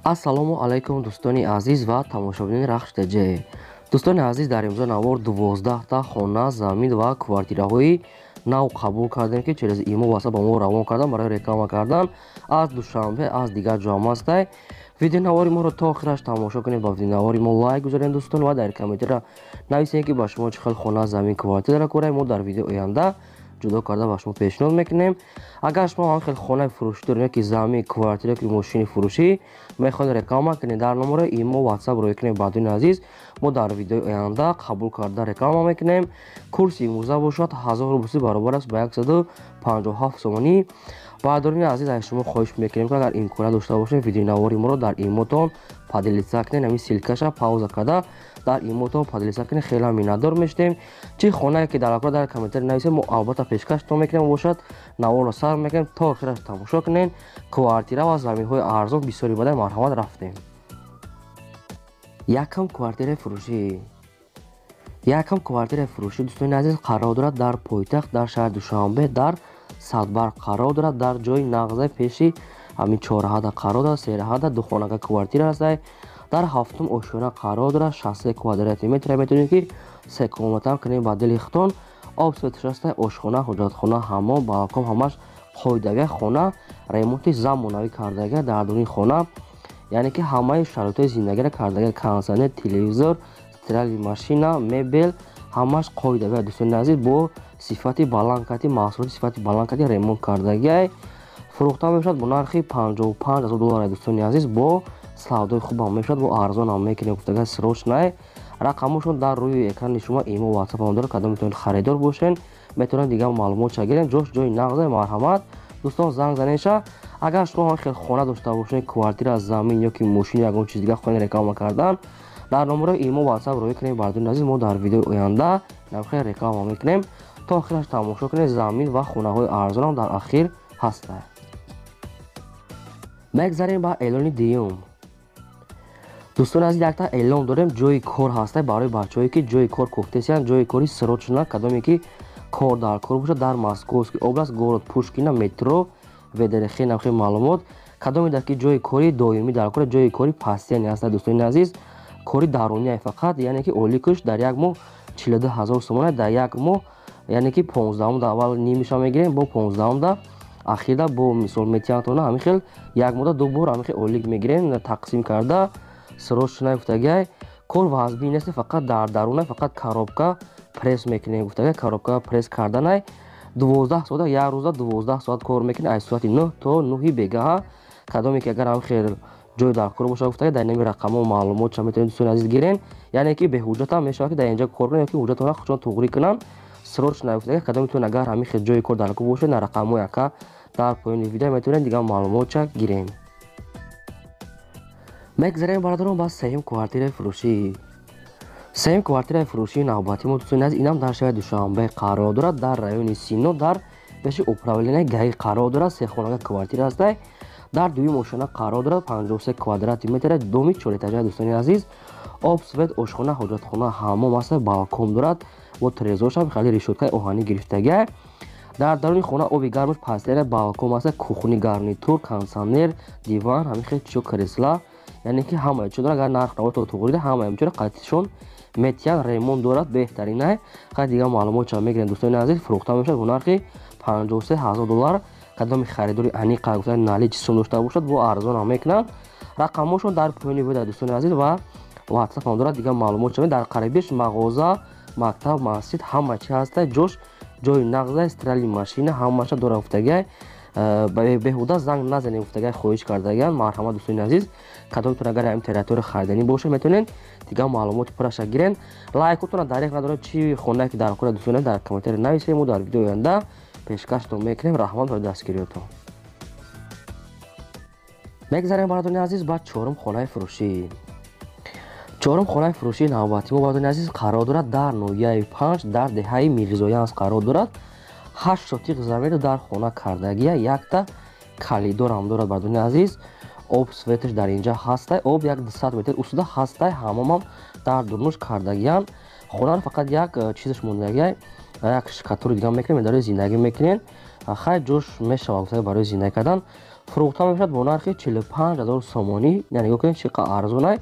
Ассалому алайкум, дӯстони азиз ва тамошобинони Рахш ТЖ. Дӯстони азиз, дар имрӯза навор 12та хона, замин ва квартираҳои нав қабул кардем, ки через имо, ватсап ба мо равон кардан барои реклама кардан аз Душанбе, аз дигар ҷо ҳастай. Видеонавори моро то охираш тамошо кунед, ба видеонавори мо лайк гузоред, дӯстон, ва дар комментария нависед, ки ба шумо чӣ хел хона, замин, квартира даркора. Мо дар видео оянда ҷудо карда ба шумо пешниҳод мекунем. Агар шумо ҳам хел хонаи фурӯшӣ доред, ки замин, квартира, ки мошини фурӯшӣ мехоҳед реклама кунед, дар номерои имо, ватсап рӯй кунед. Бардони азиз, мо дар видеои оянда қабул карда реклама мекунем. Курси имрӯза бошад 1000 рубли, баробар аст ба 157 сомонӣ. Бардорони азиз, аз шумо хоҳиш мекунем, ки агар имконият дошта бошед, видеонавори моро дар имотон поделиться кунед. Ҳамин ссылка ша пауза карда дар имотон поделиться кунед, хеле миннатдор мешудем. Чӣ хонае ки дар дар комментарий нависед, мо албатта пешкаштон мекунем. Бошад, наворро сар мекунем, то охираш тамошо кунед. Квартира ва заминҳои арзон бисёри бадай. Марҳамат, рафтем. Якам квартираи фурӯшӣ. Якам квартираи фурӯшӣ, дӯстони азиз, қарор дорад дар пойтахт, дар шаҳри Душанбе, дар Садбарг қарор дорад, дар ҷои нағзаи пеши ҳамин чорраҳада қарор дорад, сераҳада духонака квартира ҳастай. Дар ҳафтум ошёна қарор дорад, 63 квадрати метр. Метавонед, ки се комната ам кунед ба дили худтон. Об, свет аш ҳастай, ошхона, ҳоҷатхона, ҳаммом, балкон, ҳамаш қоидавия. Хона ремонти замонавӣ кардага дар дуруни хона, яъне ки ҳамаи шароитҳои зиндагиро кардага: кондитсионер, телевизор, стиральный машина, мебел, ҳамаш қоидавия. Дӯстони азиз, бо сифати баланд кати, маҳсулоти сифати баланд кати ремонт кардагиай. Фурӯхта мешавад бо нархи 55 000 доллар. Дӯстони азиз, бо савдои хубам мешавад, бо арзонам мекунем гуфтага. Срочный рақамошон дар рӯи экрани шумо, имо, ватсапам дорад. Кадом метавонед харидор бошен, метавонед дигар маълумотша гирем. Ҷош ҷои нағзе. Марҳамат, дӯстон, занг занеша. Агар шумо ҳам хел хона дошта бошед, квартира, замин ё ки мошин, ягон чиз дигар хоҳед реклама кардан, дар номерои имо, ватсап рӯй кунем. Бардони азиз, мо дар видеои оянда навхел реклама мекунем. То охираш тамошо кунед, замин ва хонаҳои арзонам дар ахир ҳастанд. Мегзарем ба эълони дуюм. Дӯстони азиз, якта эълон дорем, ҷои кор ҳаста барои бачаҳое, ки ҷои кор кофтесиянд. Ҷои кори срочно, кадоме ки кор дар кор бошад, дар Московский область, город Пушкина, метро ВДНХ. Навхел маълумот, кадоме дар ки ҷои кори доимӣ дар кор, ҷои кори постоянный ҳаста. Дӯстони азиз, кори даруние фақат, яъне ки ойликаш дар як моҳ 42 000 сомона дар як моҳ, яъне ки 15-умда аввал нимиша мегирем, бо 15-умда ахирда бо мисол метиҳантона. Ҳамин хел як моҳда ду бор ҳамин хел ойлик мегирем тақсим карда. Срочно гуфтагиай, кор вазбӣ нест, фақат дар даруна фақат коробка пресс мекунем гуфтагиай. Коробка пресс карданай, 12 соата, як рӯза 12 соат кор мекунем, аз соати 9 то 9-и бегаҳа. Кадоме ки агар ҳам хел ҷой дар кор бошад гуфтагиай, дар нами рақамҳо маълумотша метавонед, дӯстони азиз, гирен. Яъне ки беҳуҷҷатам мешавад, ки дар инҷа кор кунед, ё ки ҳуҷҷатона худшон туғрӣ кунанд. Срочно гуфтагиай, кадометон агар ҳамин хел ҷои кор дар кор бошед, на рақамҳои ака дар поёни видео метавонед дигар маълумотша гирен. Мегзарем, бародарон, ба сеюм квартираи фурӯшӣ. Сеюм квартираи фурӯшии навбатӣ мо, дӯстони азиз, инам дар шаҳри Душанбе қарор дорад, дар райони Сино, дар пеши управления ГАИ қарор дорад. Сехонага квартира ҳастай, дар дуюм ошёна қарор дорад, 53 квадрати метра, доми чорэтажа. Дӯстони азиз, об, свет, ошхона, ҳоҷатхона, ҳаммом ҳаста, балкон дорад бо трезоршам, хеле решётка и оҳанӣ гирифтагиай. Дар даруни хона оби гармаш постоянно, балкон ҳаста, кухни, гарнитур, кондитсионер, диван, ҳамин хел чизо, кресла, яъне ки ҳамаи чиз дорад. Агар нарх навото туғрида, ҳамаи чиро қатишон метиҳанд. Ремонт дорад, беҳтаринай. Хай, дигар маълумотша мегирем. Дӯстони азиз, фурӯхта мешавад бо нархи 53 000 доллар. Кадоми харидори аниқа гуфта наличный сум дошта бошад, бо арзонам мекунанд. Рақамҳошон дар поёни видео, дӯстони азиз, ва ватсапам дорад, дигар маълумот. Дар қарибиш мағоза, мактаб, масҷид, ҳама чи ҳаста. Ҷош ҷои нағза, стиральный машина, ҳамаша дора гуфтагиай. Беҳуда занг назанем гуфтагиай, хоҳиш кардагиан. Марҳамат, дӯстони азиз, кадомтон агар ҳамин территория хариданӣ бошад, метавонед дигар маълумоти пурраша гирен. Лайкотона дареғ надоред. Чӣ хонае ки дар кора, дӯстони, дар комментария нависем, мо дар видеои оянда пешкаштон мекунем. Раҳмат барои дастгириётон. Мегзарем, бародарони азиз, ба чорум хонаи фурӯшӣ. Чорум хонаи фурӯшии навбатӣ мо, бародарони азиз, қарор дорад дар ноҳияи Панҷ, дар деҳаи Мирзоянс қарор дорад. 8 сотиқ замину дар хона кардагия, якта коридорам дорад. Бародарони азиз, об, свет аш дар инҷа ҳастай, об як 200 метр усуда ҳастай, ҳамомам дар дурнуш кардагиян. Хонаро фақат як чизаш мондагиай, як штукатури дига мекунем, барои зиндагӣ мекунем. Хай, ҷош мешавад барои зиндагӣ кардан. Фурӯхта мешавад бо нархи 45 000 сомонӣ. Нигоҳ кунед, чӣ қадр арзонай.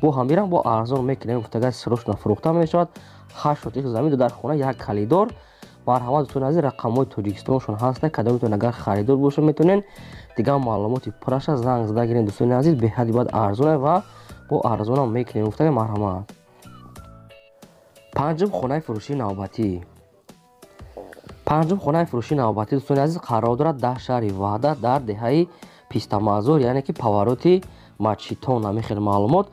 Бо ҳамирам бо арзон мекунем гуфтага, срочно фурӯхта мешавад. 8 сотих замин, ду дар хона, як калидор. Марҳамат, дӯстони азиз, рақамҳои Тоҷикистоншон ҳаста. Кадомитон агар харидор бошед, метавонед дигар маълумоти пурраша занг зада гиред. Дӯстони азиз, беҳади бад арзонай ва бо арзонам мекунем гуфтага. Марҳамат. Панҷум хонаи фурӯшии навбатӣ. Панҷум хонаи фурӯшии навбатӣ, дӯстони азиз, қарор дорад дар шаҳри Ваҳдат, дар деҳаи Пистамазор, яъне ки повороти Мачитон. Ҳамин хел маълумот.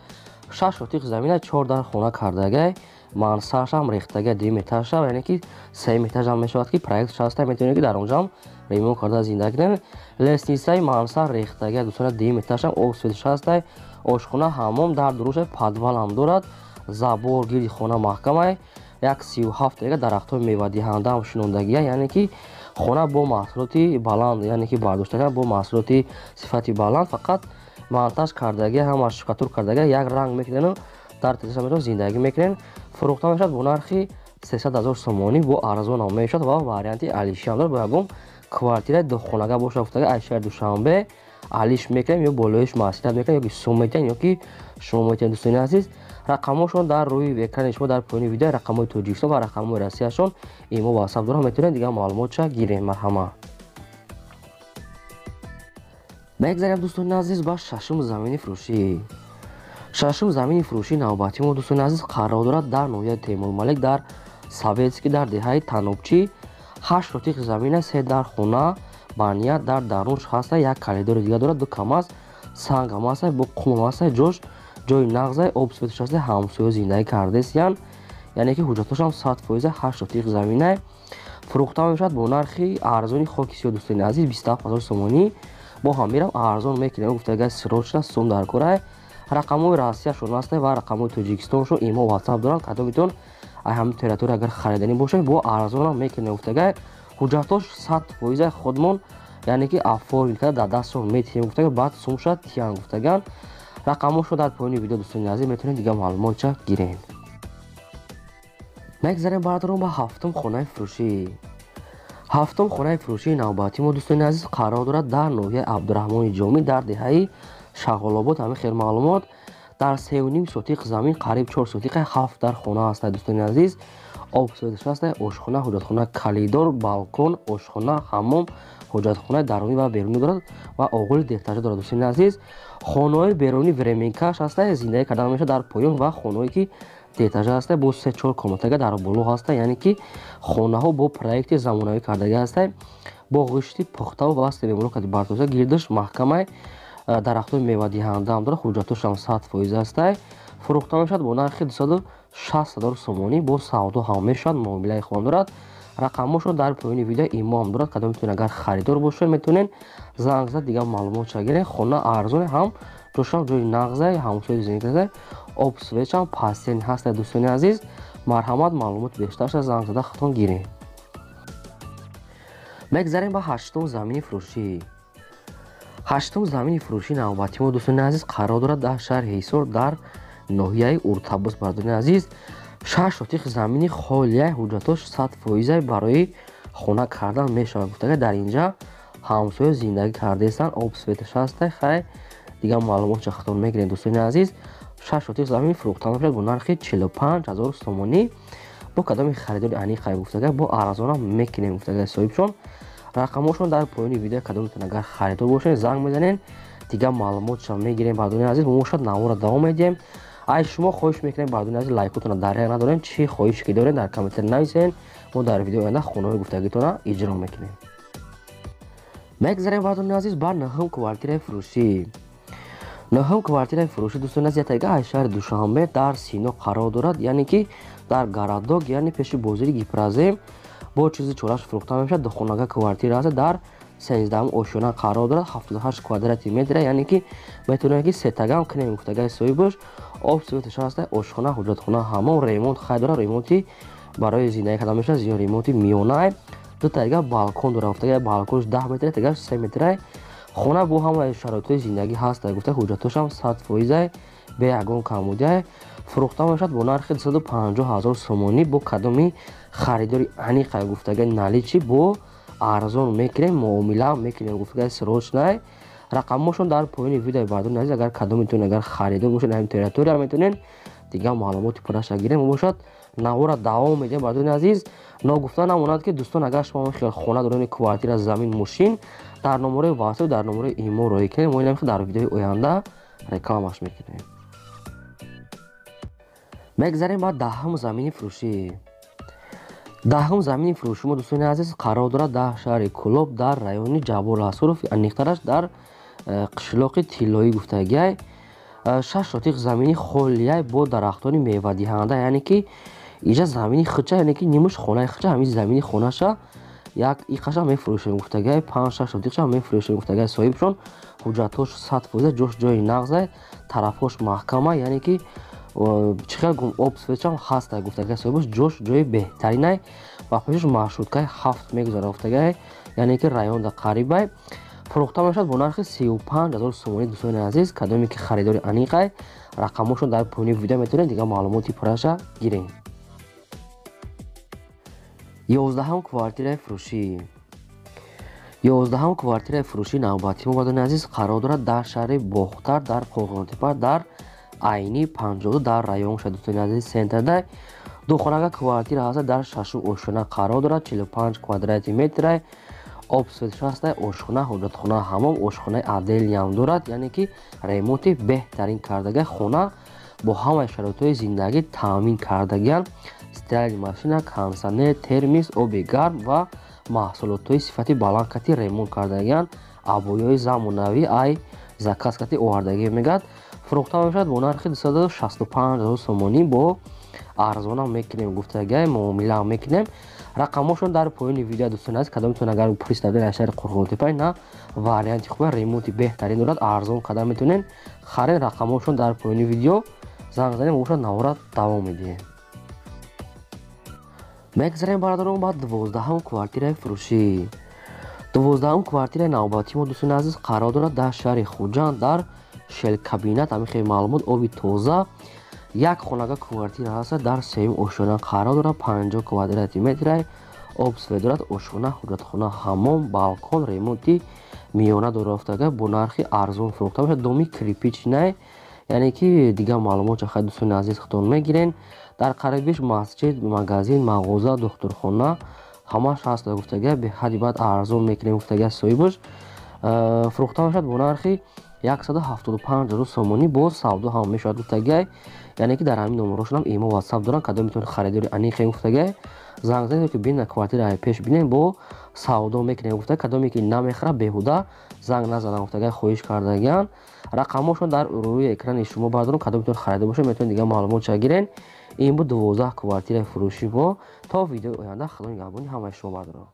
6 сотих замина, 4 дар хона кардагай, мансаршам рехтага, дуюм этажша, яъне ки сеюм этажам мешавад, ки проект шаста, метавонед, ки дар онҷам ремонт карда зиндагӣ кунед. Лестницаи мансар рехтага, дӯстона, дуюм этажам об светш ҳастай, ошхона, ҳаммом дар дуруша, подвалам дорад, забор гирди хона маҳкамай, 1,37 дега дарахтҳои мевадиҳандаам шинондагия, яъне ки хона бо маҳсулоти баланд, яъне ки бардоштага бо маҳсулоти сифати баланд, фақат монтаж кардагия, ҳама штукатур кардагия, як ранг мекунену дар тезаша метавон зиндагӣ мекунем. Фурӯхта мешавад бо нархи 300 000 сомонӣ, бо арзонам мешавад ва варианти алишиам дорад. Бо ягон квартираи духонага боша гуфтага, аз шаҳри Душанбе алиш мекунем ё болоиш маслиҳат мекунем, ё ки сум метиҳем, ё ки шумо метиҳем. Дӯстони азиз, рақамҳошон дар рӯи экрани шумо, дар поёни видео, рақамҳои Тоҷикистон ва рақамҳои Россияшон, имо, ватсап дорам, метавонед дигар маълумотша гирем. Марҳамат. Мегзарем, дӯстони азиз, ба шашум замини фурӯшӣ. Шашум замини фурӯшии навбатӣ мо, дӯстони азиз, қарор дорад дар ноҳияи Темурмалик, дар Советский, дар деҳаи Танобчӣ. 8 сотих замина, се дар хона баният дар дарунш ҳаста, як калидори дига дорад, ду камаз, сангам ҳаста, бо қумам ҳаста, ҷош ҷои нағзай, об светш ҳаста, ҳамсоя зиндагӣ кардесиян, яъне ки ҳуҷҷатҳошам 100%. 8 сотих заминай, фурӯхта мешавад бо нархи арзони хоки сиёҳ, дӯстони азиз, 27 000 сомонӣ. Бо ҳамирам арзон мекунем гуфтага, срочно сум дар корай. Рақамҳои Россияшон ҳаста ва рақамҳои Тоҷикистоншон, имо, ватсап доранд. Кадомитон ай ҳамин территория агар хариданӣ бошед, бо арзонам мекунем гуфтага, ҳуҷҷатҳош 100% худмон, яъне ки оформить карда дар дастшон метиҳем гуфтага, баъд сумша тиян гуфтаган. Рақамҳошо дар поёни видео, дӯстони азиз, метавонед дигар маълумотша гирем. Мегзарем, бародарон, ба ҳафтум хонаи фурӯшӣ. Ҳафтум хонаи фурӯшии навбатӣ мо, дӯстони азиз, қарор дорад дар ноҳияи Абдураҳмони Ҷомӣ, дар деҳаи Шағолобод. Ҳамин хел маълумот. Дар 3,5 сотиқ замин, қариб 4 сотиқа, 7 дар хона ҳаста, дӯстони азиз, об светш ҳаста, ошхона, ҳуҷҷатхона, калидор, балкон, ошхона, ҳаммом, ҳуҷҷатхонаи дарунӣ ва берунӣ дорад ва оғули дертажа дорад. Дӯстони азиз, хонаҳои берунӣ временкаш ҳаста, зиндагӣ кардан мешавад дар поён, ва хонаҳое ки детажа ҳаста, бо 3-4 комнатага дар боло ҳаста, яъне ки хонаҳо бо проекти замонавӣ кардагӣ ҳаста, бо ғишти пухтаву ва себемолокати бартоза, гирдаш маҳкамай, дарахтҳои мевадиҳандаам дорад, ҳуҷҷатҳошам 100% ҳастай. Фурӯхта мешавад бо нархи 260 000 сомонӣ, бо савдо ҳам мешавад, муомилаи хубам дорад. Рақамҳошон дар поёни видео, имо ҳам дорад. Кадом метавонед агар харидор бошед, метавонед занг зад, дигар маълумотша гиред. Хона арзоне ҳам, ҷошам ҷои нағзай, ҳамсояи зиндагӣ, об светшам пастен ҳаста. Дӯстони азиз, марҳамат, маълумоти бештарша занг зада худтон гиред. Мегзарем ба ҳаштум замини фурӯшӣ. Ҳаштум замини фурӯшии навбатӣ мо, дӯстони азиз, қарор дорад дар шаҳри Ҳисор, дар ноҳияи Уртабус. Бардони азиз, 6 сотих замини холияй, ҳуҷҷатҳош 100%, барои хона кардан мешавад гуфтага, дар инҷа ҳамсоя зиндагӣ кардаестанд, об светаш ҳастай. Хай, дигар маълумотша худтон мегиред. Дӯстони азиз, 6 сотих замин фурӯхта мешавад бо нархи 45 000 сомонӣ. Бо кадоми харидори аниқай гуфтага, бо арзонам мекунем гуфтага соҳибшон. Рақамҳошон дар поёни видео, кадомитон агар харидор бошед, занг мезанед, дигар маълумотша мегирем. Бардони азиз, мо шояд навора давом медиҳем. Ай шумо хоҳиш мекунем, бардони азиз, лайкотонро дар як надорем. Чӣ хоҳише ки дорем, дар комментар нависен, мо дар видеои оянда хонаҳои гуфтагитонро иҷро мекунем. Мегзарем, бардони азиз, ба нӯҳум квартираи фурӯшӣ. Нӯҳум квартираи фурӯшӣ, дӯстони азиз, ятага аз шаҳри Душанбе, дар Сино қарор дорад, яъне ки дар городок, яъне пеши бозори Гипрозем, бо чизи чораш фурӯхта мешавад. Духонага квартира аст, дар 13-ум ошёна қарор дорад, 78 квадрати метра, яъне ки метавонем ки сетагам кунем гуфтагаи соҳибаш. Об светаш ҳаста, ошхона, ҳуҷҷатхона, ҳамом, ремонт хай дорад, ремонти барои зиндагӣ кардан мешавад, зиёд ремонти миёнай. Ду тайга балкон дорад гуфтага, балконш 10 метра, тагаш 3 метрай. Хона бо ҳамаи шароитҳои зиндагӣ ҳаста гуфта, ҳуҷҷатҳошам 100%, бе ягон камбудиай. Фурӯхта мешавад бо нархи 250 000 сомонӣ. Бо кадоми харидори аниқай гуфтага, наличи бо арзон мекунем, муомила мекунем гуфтага, срочнай. Рақамҳошон дар поёни видеои бардорони азиз, агар кадомитон агар харидор бошед ҳамин территория метавонед дигар маълумоти пурраша гирем. Бошад навора давом медиҳем бардорони азиз. Ногуфта намонад ки дӯстон, агар шумо хел хона доред, квартира, замин, мошин, дар номерои WhatsApp, дар номерои имо роҳӣ кунед, мо инам дар видеои оянда рекламаш мекунем. Мегзарем ба даҳум замини фурӯшӣ. Даҳум замини фурӯши мо дӯстони азиз қарор дорад дар шаҳри Кӯлоб, дар райони Ҷаббор Расулов, аниқтараш дар қишлоқи Тиллоӣ гуфтагиай. 6 сотиқ замини холияй бо дарахтони мевадиҳанда, яъне ки иҷа замини хича, яъне ки нимуш хонаи хича, ҳамин замини хонаша як иқаша мефурӯшем гуфтагиай, 5-6 сотиқша мефурӯшем гуфтагиай. Соҳибшон ҳуҷҷатҳош 100%, ҷош ҷои нағзай, тарафҳош маҳкама, яъне ки чӣ хел гум об светшам ҳастай гуфтагиай. Соҳибош ҷош ҷои беҳтаринай ва пешаш маршруткаи 7 мегузарад гуфтагиай, яъне ки районда қарибай. Фурӯхта мешавад бо нархи 35 000 сомонӣ. Дӯстони азиз, кадоме ки харидори аниқай, рақамҳошон дар поёни видео метавонед дигар маълумоти пурраша гирем. 11-ум квартираи фурӯшӣ. 11-ум квартираи фурӯшӣ навбатии мо бардорони азиз қарор дорад дар шаҳри Бохтар, дар Қорғонтепа, дар Айни 52 дар район шад дӯстони азиз, центрда. Ду хонага квартира ҳаста, дар шашум ошхона қарор дорад, 45 квадрати метрай, об свет ҳаста, ошхона, ҳоҷатхона, ҳамом, ошхонаи отдельныйам дорад, яъне ки ремонти беҳтарин кардага, хона бо ҳамаи шароитҳои зиндагӣ таъмин кардагианд. Стиральный машина, кондитсионер, термос, оби гарм ва маҳсулотҳои сифати баланд кати ремонт кардагианд. Обоиҳои замонавӣ ай заказ кати овардагӣ мегӯяд. Фурӯхта мешавад бо нархи 265 000 сомонӣ, бо арзонам мекунем гуфтагиай, муомилаам мекунем. Рақамҳошон дар поёни видео дӯстони азиз, кадомитон агар пристабед аз шаҳри Қурғонтепа, на варианти хуба, ремонти беҳтарин дорад, арзон када метавонед харед. Рақамҳошон дар поёни видео, занг занем, бошад навора давом медиҳем. Мегзарем бародарон ба 12-ум квартираи фурӯшӣ. 12-ум квартираи навбатии мо дӯстони азиз қарор дорад дар шаҳри Хуҷанд, дар шелкабинат, ҳамин хел маълумот, оби тоза, як хонага квартира ҳаста, дар сеюм ошхона қарор дорад, 50 квадрати метрай, об свет дорад, ошхона, ҳоҷатхона, ҳамом, балкон, ремонти миёна дорофтага, бо нархи арзон фурӯхта мешавад. Доми кирпичный, яъне ки дигар маълумот чахай дӯстони азиз худтон мегирен. Дар қарибиш масҷид, магазин, мағоза, духтурхона ҳамаш ҳаст гуфтага, беҳади баъд арзон мекунем гуфтага соҳибаш. Фурӯхта мешавад бо нархи 175 000 сомонӣ, боз савдо ҳам мешавад гуфтагиай, яъне ки дар ҳамин номерошонам имо WhatsApp доранд, кадом метавонед харидори аниқе гуфтагиай, занг занед ки бинед квартира пеш бинед, бо савдо мекунем гуфта. Кадоме ки намехарад беҳуда занг назананд гуфтагиай, хоҳиш кардагианд. Рақамҳошон дар рӯи экрани шумо бардорам, кадом метавонед харидор бошед, метавонед дигар маълумотша гирен. Ин буд 12 квартираи фурӯши мо. То видеои оянда, Худо нигаҳбони ҳамаи шумо бардорам.